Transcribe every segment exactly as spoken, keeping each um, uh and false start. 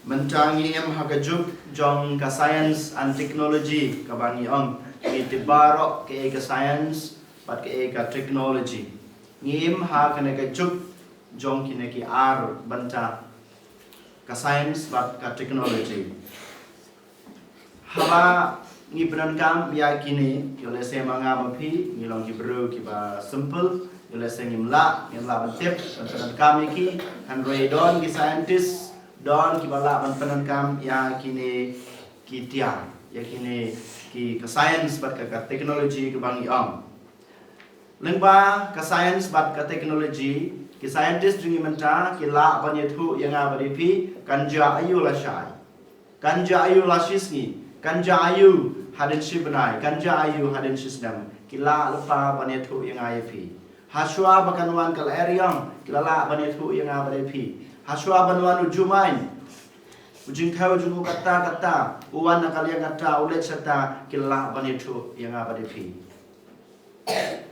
Mynta ngi im ha ka juk jong ka science and technology, kaba ngi ong, ngi tip baroh kaei ka science bad kaei ka technology. Ngi im ha kane ka juk jong kine ki ar bynta, ka science bad ka technology. Haba ngi pyndonkam ïa kine, ïoh lehse ma nga ma phi ngi long ki briew kiba simple, ïoh lehse ngim lah, ngim lah ban tip, ban pyndonkam ïa ki. Hynrei don ki scientist, don kiba lah ban pyndonkam ïa kine ki tiar, ïa kine ki, ka science bad ka, ka technology kaba ngi ong. Lyngba ka science bad ka technology, ki scientist jong ngi mynta ki lah ban ïathuh ïa nga bad ïa phi, kan jia aïu lashai, kan jia aïu lashisngi, kan jia aïu hadien shi bnai, kan jia aïu hadien shi snem. Ki lah lypa ban ïathuh ïa nga ïa phi. Hashwa ba kan wan ka lyer ïong, ki la lah ban ïathuh ïa nga bad ïa phi. Hashwa ban wan u jumai, u jingthew jong u katta katta, u wan na ka liang katta, u leit shata, ki lah ban ïathuh ïa nga bad ïa phi.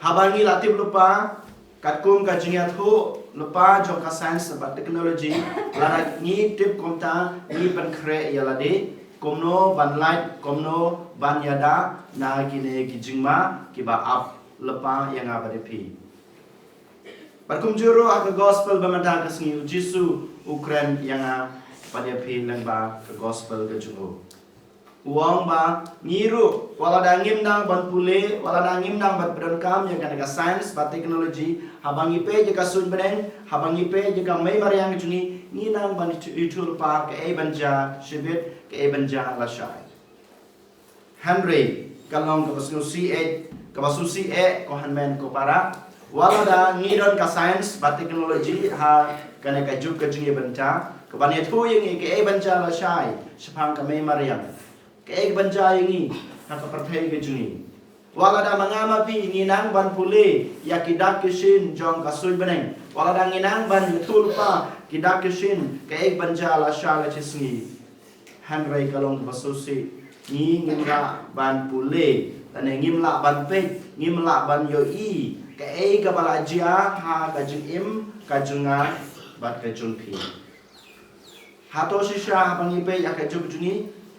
Haba ngi la tip lypa katkum ka jingïathuh lypa jong ka science bad technology, lada ngi tip kumta, ngi pynkhreh ïa lade kumno ban lait, kumno ban ïada na kine ki jingma kiba ap lypa ïa nga bad ïa phi. Bad kumjuh ruh ha ka gospel ba mynta ka sngi, u Jisu u kren ïa nga bad ïa phi lyngba ka gospel ka jong u. U ong ba ngi ruh, wat lada ngim nang ban pule, wat lada ngim nang ban pyndonkam ïa kane ka science bad technology, haba ngi peit ïa ka suiñ bneng, haba ngi peit ïa ka mei mariang jong ngi, ngi nang ban ithuh, ithuh lypa kaei ban jia shibit, kaei ban jia lashai. Hynrei ka long kaba sngewsih eh, kaba sngewsih eh, ko hynmen ko para. Wat lada ngi don ka science bad technology ha kane ka juk ka jong ngi bynta, kaban ïathuh ïa ngi kaei ban jia lashai shaphang ka mei mariang, kaei ban jia ïa ngi ha ka pyrthei ka jong ngi. Wat lada ma nga ma phi ngi nang ban pule ïa ki dak ki shin jong ka suiñ bneng, wat lada ngi nang ban ïathuh lypa ki dak ki shin kaei ban jia lashai la shisngi, hynrei ka long kaba sngewsih, ngi ngim lah ban pule, lane ngim lah ban peit, ngim lah ban ïohi kaei kaba la jia ha ka jingim ka jong nga bad ka jong phi. Hato shisha haba ngi peit ïa ka juk jong ngi,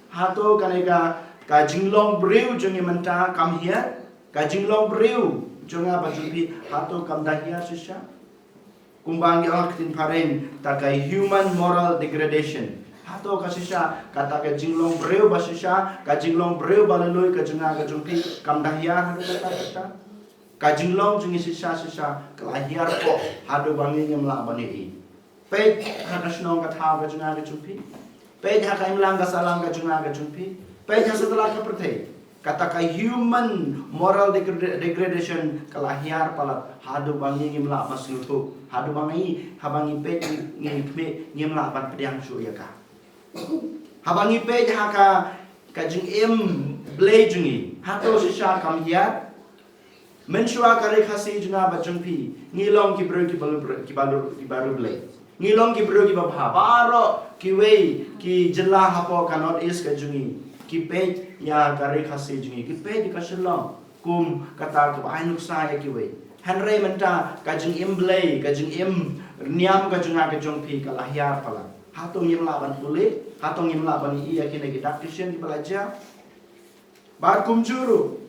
hato kane ka, ka jinglong briew jong ngi mynta kam hiar? Ka jinglong briew jong nga bad jong phi, hato kam da hiar shisha? Kumba ngi ong ha ka ktien phareng, ta ka human moral degradation. Hato ka shisha, kata ka jinglong briew ba shisha, ka jinglong briew ba lui-lui ka jong nga ka jong phi, kam da hiar haduh katta katta? Ka jinglong jong ngi shisha shisha ka la hiar poh haduh ba ngi ngim lah ban ïohi. Peit ha ka shnong ka thaw ka jong nga ka jong phi. Peit ha ka imlang ka sahlang ka jong nga ka jong phi. Peit ha satlak ka pyrthei. Kata ka human moral degrad-, degradation ka la hiar palat haduh ba ngi ngim lah ban sngewthuh, haduh ba ngi, haba ngi peit ngi, ngi khmih, ngim lah ban pdiang shuh ïa ka. Haba ngi peit ha ka, ka jingim Blei jong ngi, hato shisha kam hiar? Mynshuwa ka Ri Khasi jong nga bad jong phi, ngi long ki briew kiba, kiba, kiba riewblei. Ngi long ki briew kiba bha. Baroh kiwei ki jylla hapoh ka North East ka jong ngi ki peit ïa ka Ri Khasi jong ngi, ki peit ïa ka Shillong kum kata kaba ai nuksa ïa kiwei. Hynrei mynta ka jingim Blei, ka jingim niam ka jong nga ka jong phi ka la hiar palat. Hato ngim lah ban pule? Hato ngim lah ban ïohi ïa kine ki dak ki shin kiba la jia? Bad kumjuh ruh,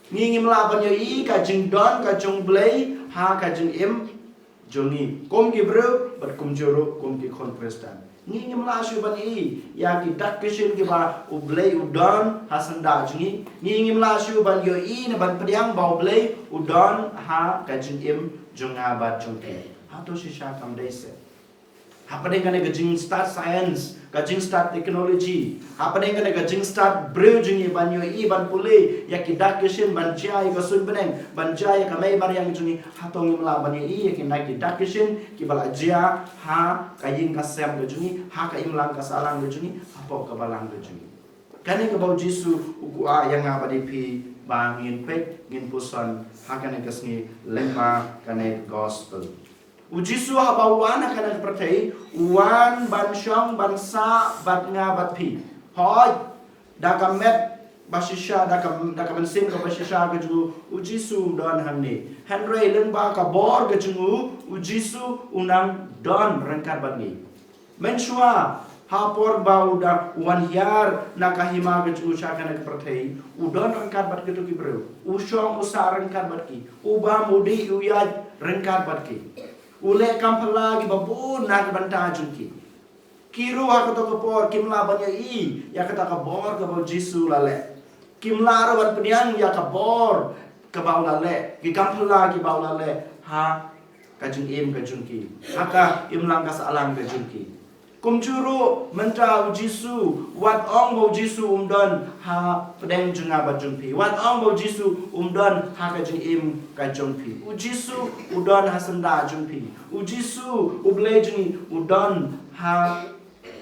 ngi ngim lah ban ïohi ka jingdon ka jong Blei ha ka jingim jong ngi kum ki briew bad kumjuh ruh kum ki khun Khristan. Ngi ngim lah shuh ban ïohi ïa ki dak ki shin kiba U Blei u don ha syndah jong ngi. Ngi ngim lah shuh ban ïohi ne ban pdiang ba U Blei u don ha ka jingim jong nga bad jong phi. Hato shisha kam dei seh? Hapdeng kane ka jingstad science, ka jingstad technology, hapdeng kane ka jingstad briew jong ngi ban ïohi ban pule ïa ki dak ki shin ban jia ïa ka suiñ bneng, ban jia ïa ka mei mariang jong ngi, hato ngim lah ban ïohi ïa kine ki dak ki shin kiba la jia ha ka ïing ka sem ka jong ngi, ha ka imlang ka sahlang ka jong ngi, hapoh ka balang ka jong ngi? Kane kaba U Jisu u kwah ïa nga bad ïa phi ba ngin peit, ngin puson ha kane ka sngi lyngba kane ka gospel. U Jisu haba u wan ha kane ka pyrthei, u wan ban shong ban sah bad nga bad phi. Hooid, da ka met ba shisha, da ka, da ka mynsiem kaba shisha ka jong u, U Jisu u don hangne. Hynrei lyngba ka bor ka jong u, U Jisu u nang don ryngkat bad ngi. Mynshuwa Ha por ba u da wan hiar na ka hima ka jong u sha kane ka pyrthei, u don ryngkat bad kito ki briew. U shong u sah ryngkat bad ki. U bam u dih u ïaid ryngkat bad ki. U leh kam phylla kiba bun na ka bynta jong ki. Ki ruh ha kato ka por kim lah ban ïohi ïa kata ka bor kaba u Jisu u la leh. Kim lah ruh ban pdiang ïa ka bor kaba u la leh, ki kam phylla kiba u la leh ha ka jingim ka jong ki, ha ka imlang ka sahlang ka jong ki. Kumjuh ruh mynta u Jisu, wat ong ba u Jisu um don ha pdeng jong nga bad jong phi, wat ong ba u Jisu um don ha ka jingim ka jong phi. U Jisu u don ha syndah jong phi. U Jisu, U Blei jong ngi, u don ha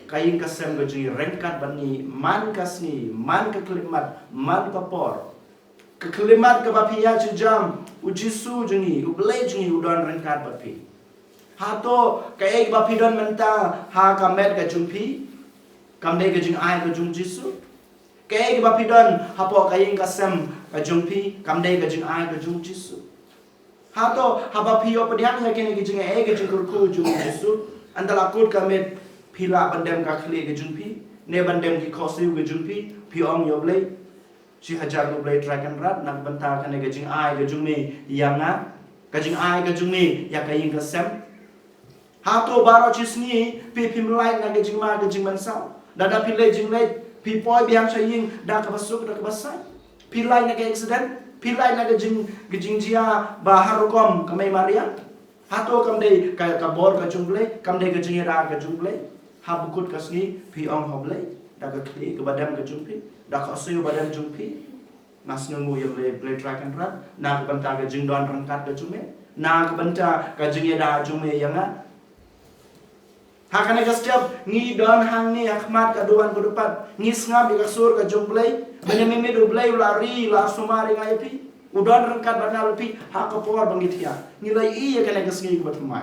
ka ïing ka sem ka jong ngi ryngkat bad ngi man ka sngi, man ka khyllipmat, man ka por. Ka khyllipmat kaba phi ïaid sha jam, u Jisu jong ngi, U Blei jong ngi, u don ryngkat bad phi. Hato kaei kaba phi don mynta ha ka met ka jong phi kam dei ka jingai ka jong u Jisu? Kaei kaba phi don hapoh ka ïing ka sem ka jong phi kam dei ka jingai ka jong u Jisu? Hato haba phi ïoh pdiang ïa kine ki jingaiei ki jingkyrkhu jong u Jisu, ynda la kut ka miet, phi lah ban dem ka khlieh ka jong phi ne ban dem ki khohsiew ka jong phi, phi ong, ïa U Blei, shi hajar nguh Blei Trai Kynrad na ka bynta kane ka jingai ka jong me ïa nga, ka jingai ka jong me ïa ka ïing ka sem. Hato baroh shi sngi phi, phim lait na ka jingma ka jingmynsaw? Lada phi leit jingleit, phi poi biang sha ïing da kaba suk da kaba saiñ? Phi lait na ka accident? Phi lait na ka jing, ka jingjia ba har rukom ka mei mariang? Hato kam dei ka, ka bor ka jong U Blei, kam dei ka jingïada ka jong U Blei? Haba kut ka sngi phi ong ha U Blei da ka khlieh kaba dem ka jong phi, da ka khohsiew ba dem jong phi. Nga sngewnguh ïa U Blei, Blei Trai Kynrad, na ka bynta ka jingdon ryngkat ka jong me, na ka bynta ka jingïada jong me ïa nga. Ha kane ka step ngi don hangne ha khmat ka duwan ka dupat, ngi sngap ïa ka sur ka jong U Blei. Mynne mynmiet U Blei u la ri, la sumar ïa nga ïa phi, u don ryngkat bad nga bad phi ha ka por ba ngi thiah. Ngi la ïohi ïa kane ka sngi kaba thymmai.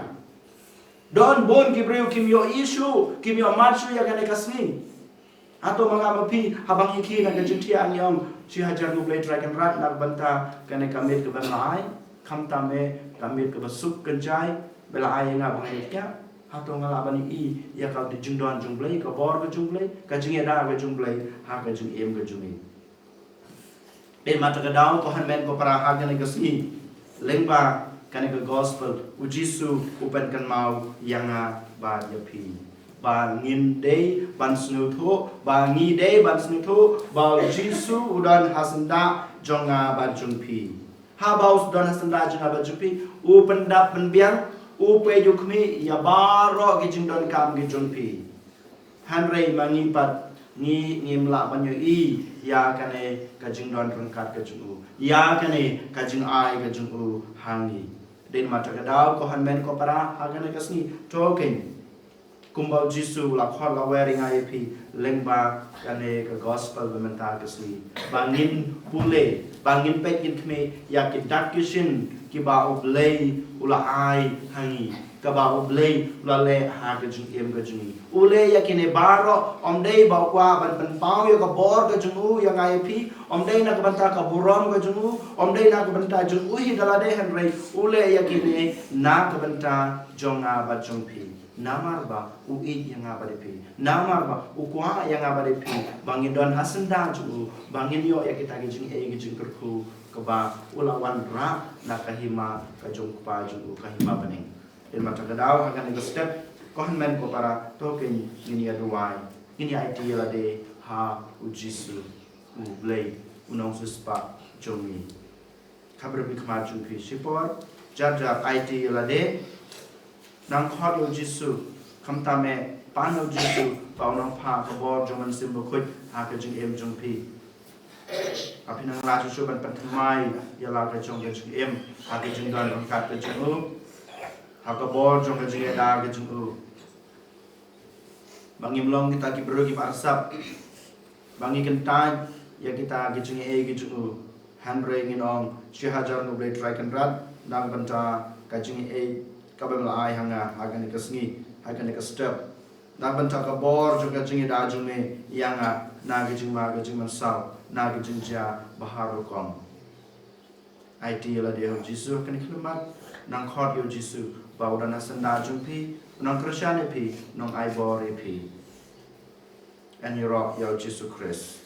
Don bun ki briew kim ïohi shuh, kim ïohmad shuh ïa kane ka sngi. Hato ma nga ma phi, haba ngi khie na ka jingthiah ngi ong, shi hajar nguh Blei Trai Kynrad na ka bynta kane ka miet kaba me la ai, khamtam eh ka miet kaba suk kynjai me la ai ïa nga ba ngan thiah? Hato nga lah ban ïohi ïa ka jingdon jong U Blei, ka bor ka jong U Blei, ka jingïada ka jong U Blei ha ka jingim ka jong ngi? Dei ma ta ka daw, ko hynmen ko para, ha kane ka sngi, lyngba kane ka gospel, u Jisu u pynkynmaw ïa nga bad ïa phi ba ngin dei ban sngewthuh, ba ngi dei ban sngewthuh ba u Jisu u don ha syndah jong nga bad jong phi. Haba u don ha syndah jong nga bad jong phi, u pyndap pynbiang, u peit u khmih ïa baroh ki jingdonkam ki jong phi. Hynrei ma ngi pat, ngi ngim lah ban ïohi ïa kane ka jingdon ryngkat ka jong u, ïa kane ka jingai ka jong u ha ngi. Dei ma ta ka daw, ko hynmen ko para, ha kane ka sngi, to keiñ, kumba u Jisu u la khot la wer ïa nga ïa phi lyngba kane ka gospel ba mynta ka sngi, ba ngin pule, ba ngin peit ngin khmih ïa ki dak ki shin kiba U Blei u la ai ha ngi, kaba U Blei u la leh ha ka jingim ka jong ngi. U leh ïa kine baroh, ym dei ba u kwah ban pynpaw ïa ka bor ka jong u ïa nga ïa phi, ym dei na ka bynta ka burom ka jong u, ym dei na ka bynta jong u hi da lade, hynrei u leh ïa kine na ka bynta jong nga bad jong phi. Namar ba u ïeit ïa nga bad ïa phi, namar ba u kwah ïa nga bad ïa phi ba ngin don ha syndah jong u, ba ngin ïoh ïa kita ki jingaiei ki jingkyrkhu kaba u la wanrah na ka hima ka jong u Kpa jong u, ka hima bneng. Dei ma ta ka daw, ha kane ka step, ko hynmen ko para, to keiñ ngin ïa duwai, ngin ïa aiti ïa lade ha u Jisu, U Blei, u nongsiewspah jong ngi. Khapbriew, khmat jong phi shipor, jar jar aiti ïa lade. Nang khot ïa u Jisu, khamtam eh pan ïa u Jisu ba u nang phah ka bor jong u Mynsiem Bakhuid ha ka jingim jong phi. Ba phin nang lah shuh shuh ban pynthymmai ïa la ka jong ka jingim ha ka jingdon ryngkat ka jong u, ha ka bor jong ka jingïada ka jong u. Ba ngim long kita ki briew kiba arsap, ba ngi kyntait ïa kita ki jingaiei ki jong u. Hynrei ngin ong, shi hajar nguh Blei Trai Kynrad na ka bynta ka jingaiei kaba me la ai ha nga ha kane ka sngi, ha kane ka step, na ka bynta ka bor jong ka jingïada jong me ïa nga, na ka jingma ka jingmynsaw, na ka jingjia ba har rukom. Aiti ïa lade ha u Jisu ha kane ka khlieh mat. Nang khot ïa u Jisu ba u don ha syndah jong phi, u nang kyrshan ïa phi, u nang ai bor ïa phi. Ngan ïaroh ïa u Jisu Khrist.